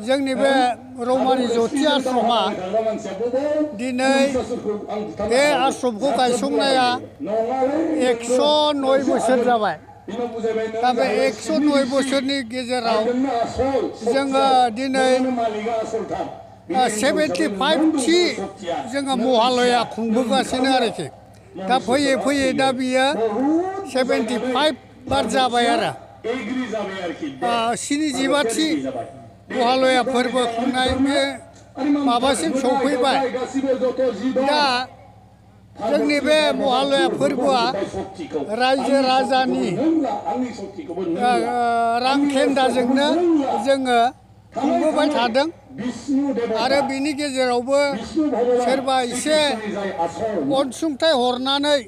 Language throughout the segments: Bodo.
जोंनि बे रौमारि ज्योति आश्रमा दिनै बे आश्रमखौ गायसंनाया 109 बोसोर जाबाय। दा बे 109 बोसोरनि गेजेराव जोङो दिनै 75 थि जोङो महालया खुंबोगासिनो आरोखि। दा फैयै फैयै दा बियो 75 बार जाबाय आरो 75 थि महालया फोरबो खुंनाय बे माबासिम सौफैबाय। दा जोंनि बे महालया फोरबोआ रायजो राजानि रांखेन्दाजोंनो जोङो खुंबोबाय थादों आरो बिनि गेजेरावबो सोरबा एसे अनसुंथाइ हरनानै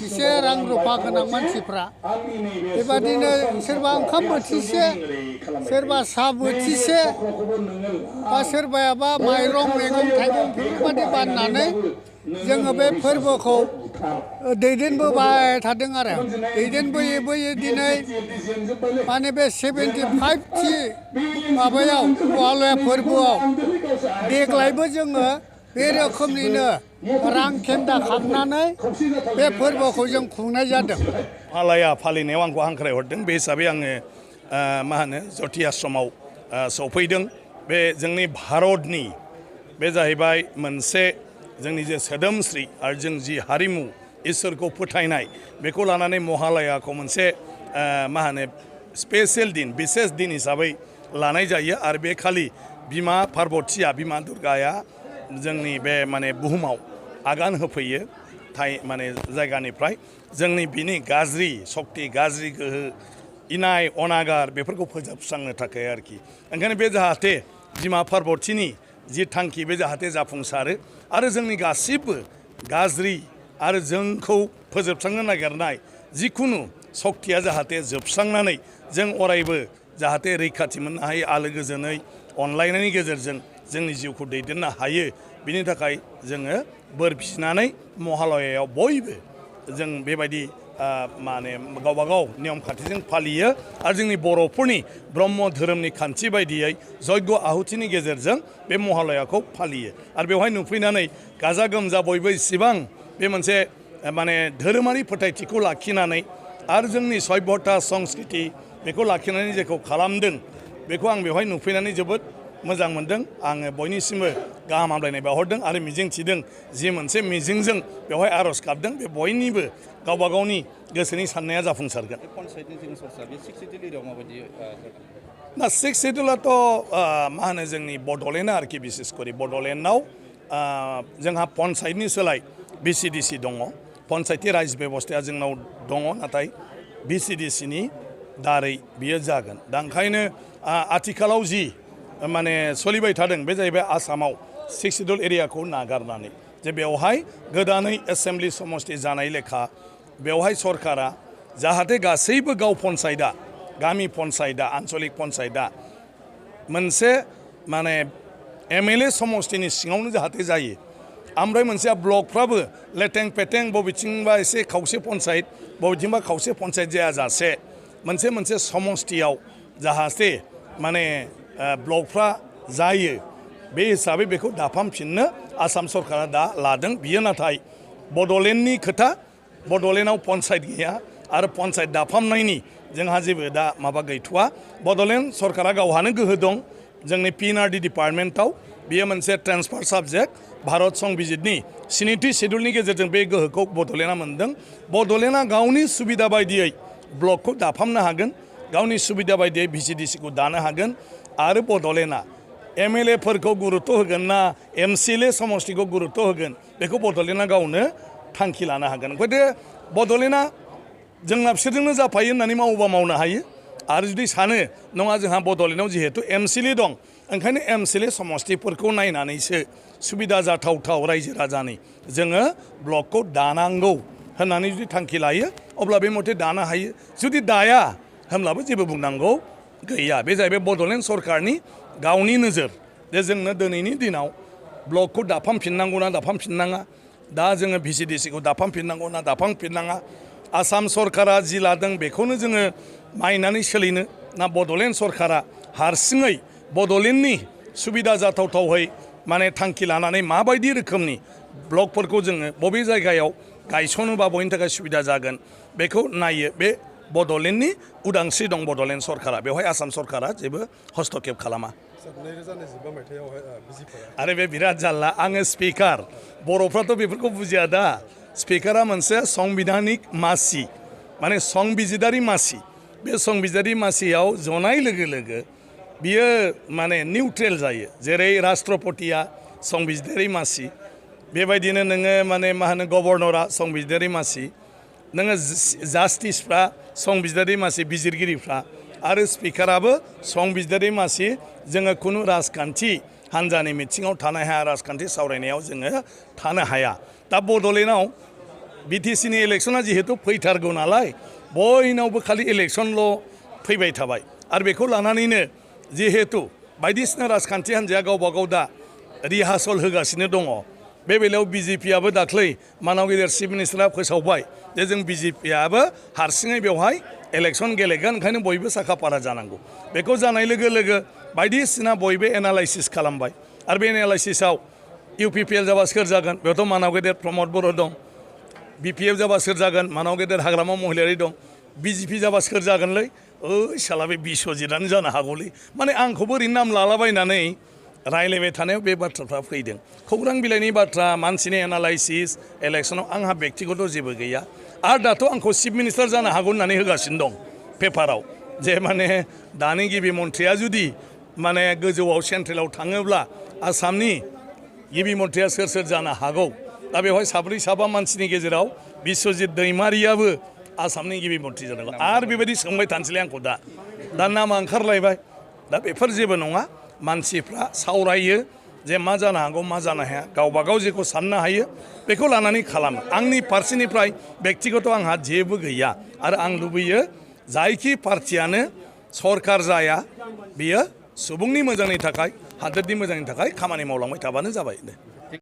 एसे रां रुफा गोनां मानसिफ्रा बेबादिनो सोरबा ओंखाम बोथिसे सोरबा साहा बोथिसे बा सोरबायाबा माइरं मैगं थाइगं बेफोरबादि बाननानै जोङो बे फोरबोखौ दैदेनबोबाय थादों आरो दैदेनबोयै बोयै दिनै माने बे 75 थि माबायाव महालया फोरबोआव देग्लायबो जोङो बे रोखोमनिनो रां खेन्दा खांनानै बे फोरबोखौ जों खुंनाय जादों। महालया फालिनायाव आंखौ हांख्रायहरदों बे हिसाबै आङो मा होनो ज्योति आश्रमाव सौफैदों। बे जोंनि भारतनि बे जाहैबाय मोनसे जोंनि जे सोदोमस्रि आरो जों जि हारिमु इसोरखौ फोथायनाय बेखौ लानानै महालयाखौ मोनसे मा होनो स्पेसियेल दिन बिसेस दिन हिसाबै लानाय जायो आरो बे खालि बिमा पार्बतीया बिमा दुर्गाया जोंनि बे माने बुहुमाव आगान होफैयो माने जायगानिफ्राय जोंनि बिनि गाज्रि सक्ति गाज्रि गोहो इनाय अनागार बेफोरखौ फोजोबस्रांनो थाखाय आरोखि। ओंखायनो बे जाहाथे बिमा पार्बतीनि जि थांखि बे जाहाथे जाफुंसारो आरो जोंनि गासिबो गाज्रि आरो जोंखौ फोजोबस्रांनो नागिरनाय जिखुनु सक्तिया जाहाथे जोबस्रांनानै जों अरायबो जाहाथे रैखाथि मोननो हायो आलो गोजोनै अनलायनायनि गेजेरजों जोंनि जिउखौ दैदेननो हायो बिनि थाखाय जोङो बोर बिनानै महालयायाव बयबो जों बेबायदि माने गावबा गाव नियम खान्थिजों फालियो आरो जोंनि बर'फोरनि ब्रह्म धोरोमनि खान्थि बायदियै जयग' आहुतिनि गेजेरजों बे महालयाखौ फालियो आरो बेवहाय नुफैनानै गाजा गोमजा बयबो इसिबां बे मोनसे माने धोरोमारि फोथायथिखौ लाखिनानै आरो जोंनि सभ्यता संस्कृति बेखौ लाखिनानै जेखौ खालामदों बेखौ आं बेवहाय नुफैनानै जोबोद मोजां मोनदों। आङो बयनिसिमबो गाहाम हामलायनाय बावहरदों आरो मिजिं थिदों जि मोनसे मिजिंजों बेवहाय आर'ज गाबदों बे बयनिबो गावबा गावनि गोसोनि साननाया जाफुंसारगोन। ना 6 शेड्युलाथ' मा होनो जोंनि बड'लेण्डआ आरोखि बिसेस करि बड'लेण्डआव जोंहा पन्सायतनि सोलाय VCDC दङ। पन्सायती रायजो बेबस्थाया जोंनाव दङ नाथाय VCDCनि दारै बियो जागोन। दा ओंखायनो आथिखालाव जि माने सोलिबाय थादों बे जाहैबाय आसामाव 6 शेड्युल एरियाखौ नागारनानै जे बेवहाय गोदानै एसेम्बलि समष्टि जानाय लेखा बेवहाय सरकारा जाहाथे गासैबो गाव पन्सायतआ गामि पन्सायतआ आन्चलिक पन्सायतआ मोनसे माने MLA समष्टिनि सिङावनो जाहाथे जायो ओमफ्राय मोनसेया ब्लकफ्राबो लेटें पेटें बबेथिंबा एसे खावसे पन्सायत बबेथिंबा खावसे पन्सायत जायाजासे मोनसे समष्टियाव जाहाथे माने ब्लकफ्रा जायो बे हिसाबै बेखौ दाफामफिननो आसाम सरकारा दा लादों। बियो नाथाय बड'लेण्डनि खोथा बड'लेण्डआव पन्सायत गैया आरो पन्सायत दाफामनायनि जोंहा जेबो दा माबा गैथ'वा। बड'लेण्ड सरकारा गावहानो गोहो दं जोंनि PNRD डिपार्टमेन्टआव बियो मोनसे ट्रेन्सफार साबजेक्ट भारत संबिजितनि 7थि शेड्युलनि गेजेरजों बे गोहोखौ बड'लेण्डआ मोनदों। बड'लेण्डआ गावनि सुबिदा बायदियै ब्लकखौ दाफामनो हागोन गावनि सुबिदा बायदियै VCDCखौ दानो हागोन आरो बड'लेण्डआ MLA फोरखौ गुरुत्व होगोन ना MCLA समष्टिखौ गुरुत्व होगोन बेखौ बड'लेण्डआ गावनो थांखि लानो हागोन। ओंखायनो बड'लेण्डआ जोंना बिसोरजोंनो जाफायो होननानै मावोबा मावनो हायो आरो जुदि सानो नङा जोंहा बड'लेण्डआव जिहेतु MCLA दं ओंखायनो MCLA समष्टिफोरखौ नायनानैसो सुबिदा जाथावथाव रायजो राजानि जोङो ब्लकखौ दानांगौ होननानै जुदि थांखि लायो अब्ला बे मथे दानो हायो। जुदि दाया होमब्लाबो जेबो बुंनांगौ गैया। बे जाहैबाय बड'लेण्ड सरकारनि गावनि नोजोर जे जोंनो दिनैनि दिनाव ब्लकखौ दाफामफिननांगौ ना दाफामफिननाङा दा जोङो VCDCखौ दाफामफिननांगौ ना दाफामफिननाङा आसाम सरकारा जि लादों बेखौनो जोङो मानिनानै सोलिनो ना बड'लेण्ड सरकारा हारसिङै बड'लेण्डनि सुबिदा जाथावथावहै माने थांखि लानानै माबायदि रोखोमनि ब्लकफोरखौ जोङो बबे जायगायाव गायसनोबा बयनि थाखाय सुबिदा जागोन बेखौ नायो बे बड'लेण्डनि उदांस्रि दं बड'लेण्ड सरकारा बेवहाय आसाम सरकारा जेबो हस्तक्षेप खालामा आरो बे बिराद जारला आङो स्पिकार बर'फ्राथ' बेफोरखौ बुजिया दा स्पिकारा मोनसे संबिधानिक मासि माने संबिजिदारि मासि बे संबिजिदारि मासियाव जनाय लोगो लोगो बियो माने निउट्रेल जायो जेरै राष्ट्रपतिया संबिजिदारि मासि बेबायदिनो नोङो माने मा होनो गभर्नरा संबिजिदारि मासि नोङो जास्टिसफ्रा संबिजिदारि मासि बिजिरगिरिफ्रा आरो स्पिकाराबो संबिजिदारि मासि जोङो खुनु राजखान्थि हान्जानि मिथिङाव थानो हाया राजखान्थि सावरायनायाव जोङो थानो हाया दा बड'लेण्डआव बिटिसिनि इलेक्सना जिहेतु फैथारगौ नालाय बयनावबो खालि इलेक्सनल' फैबाय थाबाय आरो बेखौ लानानैनो जिहेतु बायदिसिना राजखान्थि हान्जाया गावबा गाव दा रिहार्सल होगासिनो दङ बे बेलायाव बिजेपियाबो दाख्लै मानाव गेदेर चिफ मिनिस्टारा फोसावबाय जे जों बिजेपियाबो हारसिङै बेवहाय इलेक्सन गेलेगोन ओंखायनो बयबो साखा फारा जानांगौ बेखौ जानाय लोगो लोगो बायदिसिना बयबो एनालाइसिस खालामबाय आरो बे एनालाइसिसआव इउपिपिएल जाबा सोर जागोन बेयावथ' मानाव गेदेर प्रमद बर' दं बिपिएफ जाबा सोर जागोन मानाव गेदेर हाग्रामा महिलारि दं बिजेपि जाबा सोर जागोनलै ओइ साला बे बिस्वजितआनो जानो हागौलै माने आंखौबो ओरैनो नाम लालाबायनानै रायलायबाय थानायाव बे बाथ्राफ्रा फैदों खौरां बिलाइनि बाथ्रा मानसिनि एनालाइसिस इलेक्सनाव आंहा बेक्तिगत जेबो गैया आरो दाथ' आंखौ चिफ मिनिस्टार जानो हागौ होननानै होगासिनो दं पेपाराव जे माने दानि गिबि मन्थ्रिया जुदि माने गोजौआव सेन्ट्रेलाव थाङोब्ला आसामनि गिबि मन्थ्रिया सोर सोर जानो हागौ दा बेवहाय साब्रै साबा मानसिनि गेजेराव बिस्वजित दैमारियाबो आसामनि गिबि मन्थ्रि जानांगौ आरो बेबायदि सोंबाय थानोसैलाय आंखौ दा नामा ओंखारलायबाय दा बेफोर जेबो नङा मानसिफ्रा सावरायो जे मा जानो हागौ मा जानो हाया गावबा गाव जेखौ साननो हायो बेखौ लानानै खालामो आंनि फारसेनिफ्राय बेक्तिगत आंहा जेबो गैया आरो आं लुबैयो जायखि पार्टियानो सरकार जाया बियो सुबुंनि मोजांनि थाखाय हादोरनि मोजांनि थाखाय खामानि मावलांबाय थाबानो जाबाय